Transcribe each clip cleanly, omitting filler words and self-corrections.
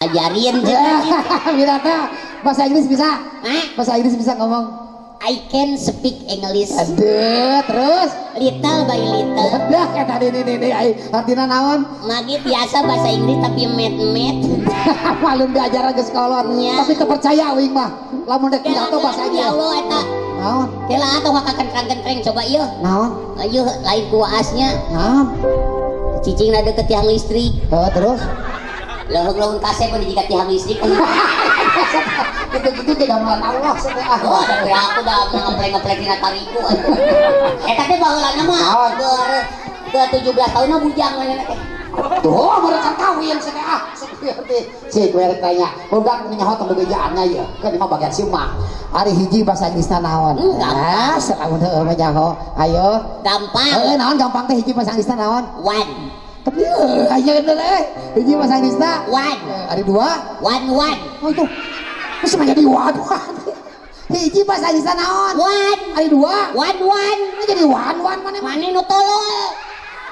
Ajarin Pirata bahasa Inggris bisa? Hah? Bahasa Inggris bisa ngomong? I can speak English. Aduh, terus? Little by little. Dah kayak tadi ini nih, ai artinya naon? Magi biasa bahasa Inggris tapi met-met. Malum diajaran ke sekolah. Nya. Tapi terpercaya uing mah. Lamun dek pidato bahasa Ya Inggris. Allah eta. Naon? Kela atuh ngakakentrang-kentreng coba ieu. Naon? Ayo lain ku waasnya. Naon? Cicing na deket tiang listrik. Oh, terus? Leuheung-leuheung kasep di jika tiang listrik. Gitu-gitu tidak melawan Allah ah. Oh, ada aku dah ngeplek-ngeplek dina tariku. Eta teh baheulana mah Naon? Ke 17 tahun mah bujang manehna teh. Tuh, mereka kawin sih ah. Cik, gue rek tanya. Budak nyaho tong bebejaannya ya. Kan mah bagian si mah. Ari hiji bahasa Inggrisna naon? Gampang. Ah, selamun heueuh mah nyaho. Ayo. Gampang. Heeh, naon gampang teh hiji bahasa Inggrisna naon? One. Tapi ayo bener eh. Hiji bahasa Inggrisna. One. Ari dua. One one. Oh itu. Terus mah jadi one one. Hiji bahasa Inggrisna naon? One. Ari dua. One one. Ini jadi one one mana Mana nu tolol?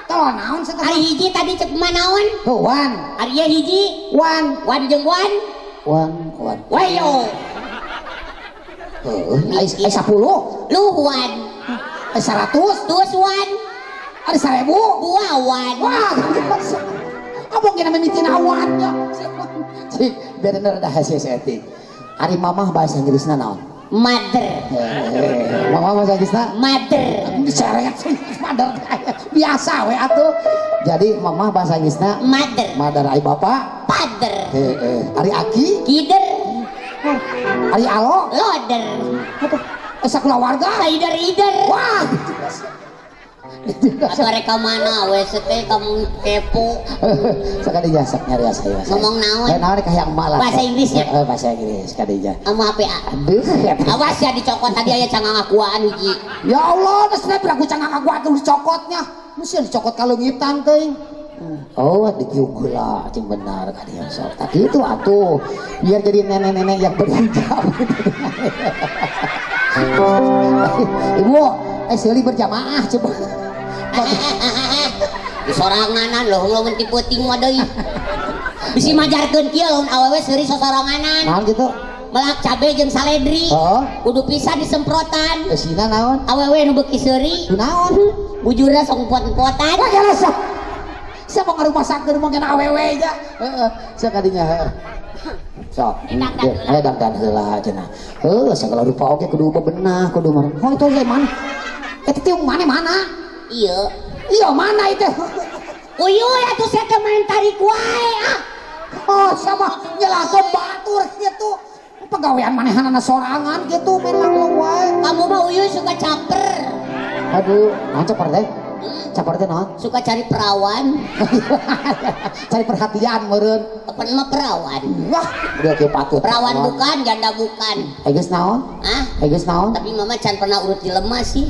Tolol naon sih? Ari hiji tadi cek mah naon? Oh, one. Ari ieu hiji. One. One jeung one. One one. Wayo. Heeh, ai ai 10. Lu one. Ai 100. Terus one. Ari 1000. Dua one. Wah, abang kena mimitin awan ya. Cik, bener dah hasil seetik. Ari mamah bahasa Inggrisna naon? Mother. Eh, mamah bahasa Inggrisna Mother. Diseret sih, mother. Biasa we atuh. Jadi mamah bahasa Inggrisna Mother. Mother, ari bapak? Father. Heeh. Ari aki? Kider. Ari alo? Loader. Apa? Eh, sakulawarga? Rider rider. Wah. Atau rek ka mana we teh kamu kepo. Sekali jasa nyari saya. Ngomong naon? Eh, naon kayak emak lah. Bahasa Inggris ya? Heeh, bahasa Inggris kadija. Sama HPA. Aduh, Awas ya dicokot tadi aya cangang akuaan hiji. Ya Allah, geus snap aku cangang aku atuh dicokotnya. Mesti dicokot kaleungitan teuing. Oh, dikiung heula cing benar ka dia sok. Tak kitu atuh. Biar jadi nenek-nenek yang berhijab. Ibu, seuli berjamaah coba. Di soranganan loh lamun ti peuting mah deui. Bisi majarkeun kieu lamun awewe seuri sosoranganan. Naon gitu? Melak cabe jeung saledri. Oh. Kudu pisan disemprotan. Eusina naon? Awewe nu beuki seuri. Naon? Bujurna sok empot-empotan. Wah, geus sok. Siapa ngarumasakeun mah kena awewe nya. Heeh, sok kadinya heeh. Sok. Dangdan Ayo dangdan heula cenah. Heuh, sagala rupa oge kudu bebenah, kudu marah. Oh, itu teh mana? Eta tiung mana mana? Iya. Iya mana itu? Uyuy atuh sia teh main tarik wae ah. Oh, siapa nyelahkeun batur kitu. Pagawean manehanana sorangan kitu main langklung wae. Kamu mah uyuy suka caper. Aduh, naon caper teh? Caper teh naon? Suka cari perawan. Cari perhatian meureun. Apa mah perawan? Wah, udah kieu patut. Perawan bukan, janda bukan. Eh geus naon? Ah, Eh geus naon? Tapi mama can pernah urut jelema sih.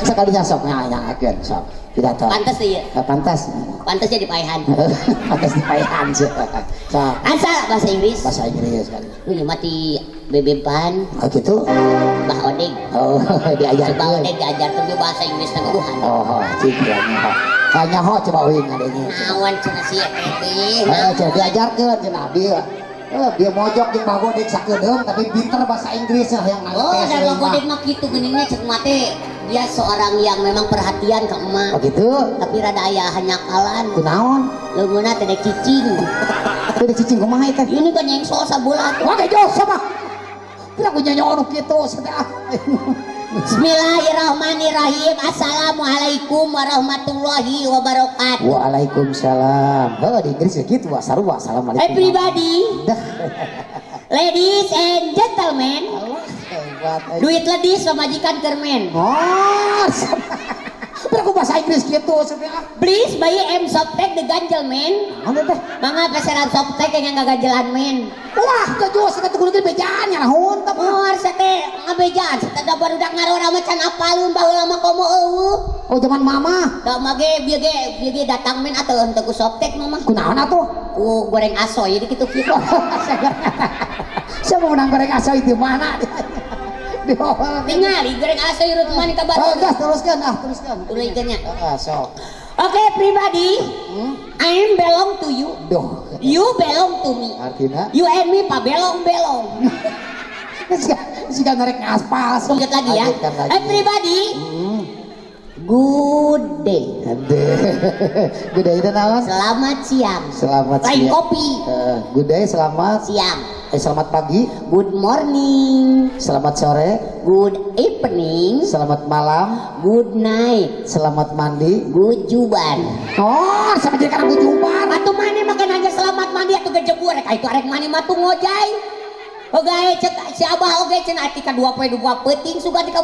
Sekalinya sok nyanyakeun sok. Pidato. Pantes sih ya. Eh, pantas. Pantes jadi paehan. Pantas dipaehan sih. Sok. Asa bahasa Inggris. Bahasa Inggris kan. Wih, mati bebeban. Oh gitu. Bah Odeng. Oh, diajarkeun. Bah Odeng diajarkeun dia bahasa Inggris teh Tuhan. Oh, cik ya nyaho. Nyaho coba uing ngadenge. Naon cenah sia teh. Heeh, cenah diajarkeun cenah dia. Dia mojok jeung Bah Godek sakedeung tapi pinter bahasa Inggris lah yang Oh, dan Bah Godek mah kitu geuningnya cek mah teh. Dia seorang yang memang perhatian ke emak. Oh gitu. Tapi rada aya hanyakalan. Kunaon? Leungeunna teh dek cicing. Teh dek cicing kumaha teh? Ini kan yang sok sabola tuh. Wah, gejo sama. Kira ku nyanyi anu kitu ah. Bismillahirrahmanirrahim. Assalamualaikum warahmatullahi wabarakatuh. Waalaikumsalam. Heuh, di Inggris ya gitu, sarua assalamualaikum. Everybody. Ladies and gentlemen. Allah, hebat. Duit ledis pamajikan kermen. Oh, berapa bahasa Inggris gitu ah. Please buy M Softex the ganjel men. Naon teh? Mangga peseran Softex yang ngaganjelan men. Wah, kejo sampe kudu ge bejaan nya naon tah. Oh, teh ngabejaan, da barudak ngarora mah can apalun baheula mah komo eueuh. Oh, zaman mama. Da mah ge bieu ge bieu ge datang men atuh henteu ku Softex mama. Kunaon atuh? Ku goreng asoy jadi kitu-kitu. Siapa menang goreng asoy di mana? Di bawah. Tingali goreng asoy urut mana ka Oh, gas teruskan ah, teruskan. Teruskeun nya. Heeh, sok. Oke, pribadi. I'm belong to you. Duh. You belong to me. Artina? You and me pabelong-belong. Siga siga ngarek ngaspal. Lanjut lagi ya. Lanjutkan lagi. Everybody, good day. Ade. Good day itu naon? Selamat siang. Selamat Lain siang. kopi. Good day, selamat Siang. Selamat pagi, Good morning. Selamat sore, Good evening. Selamat malam, Good night. Selamat mandi. Good juban. Oh, sama jadi karena juban. Atuh maneh makan aja selamat mandi atuh gejebur rek itu arek maneh mah tuh ngojay. Oke, cek si Abah oge cenah ati ka 2 poe 2 peuting sugan ka.